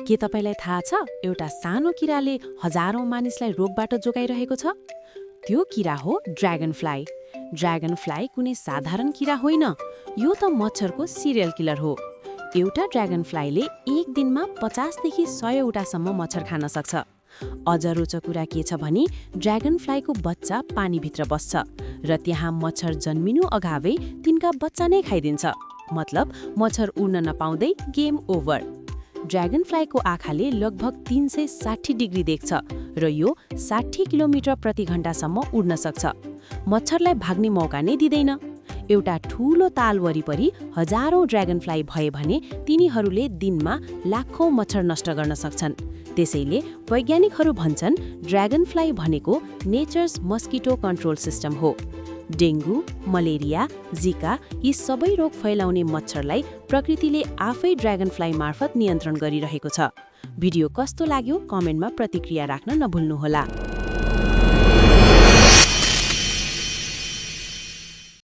के तपाईलाई थाहा छ एउटा सानो किराले हजारौं मानिसलाई रोगबाट जोगाइरहेको छ? त्यो किरा हो ड्र्यागन फ्लाई। ड्र्यागन फ्लाई कुनै साधारण किरा होइन, यो त मच्छरको सिरियल किलर हो। एउटा ड्र्यागन फ्लाईले एक दिनमा 50 देखि 100 वटासम्म मच्छर खान सक्छ। अझ रोचक कुरा के छ भने ड्र्यागन फ्लाईको बच्चा पानीभित्र बस्छ र त्यहाँ मच्छर जन्मिनु अगावै तिनका बच्चा नै खाइदिन्छ। मतलब मच्छर उड्न नपाउँदै गेम ओभर। ड्र्यागन फ्लाईको आँखाले लगभग 360 डिग्री देख्छ र यो 60 किलोमिटर प्रति घण्टासम्म उड्न सक्छ। मच्छरलाई भाग्ने मौका नै दिँदैन। एउटा ठूलो ताल वरिपरि हजारौं ड्र्यागन फ्लाई भए भने तिनीहरूले दिनमा लाखौं मच्छर नष्ट गर्न सक्छन्। त्यसैले वैज्ञानिकहरू भन्छन् ड्र्यागन फ्लाई भनेको नेचर्स मस्किटो कन्ट्रोल सिस्टम हो। डेङ्गु, मलेरिया, जिका यी सबै रोग फैलाउने मच्छरलाई प्रकृतिले आफै ड्र्यागन फ्लाई मार्फत नियन्त्रण गरिरहेको छ। भिडियो कस्तो लाग्यो कमेन्टमा प्रतिक्रिया राख्न नभुल्नुहोला।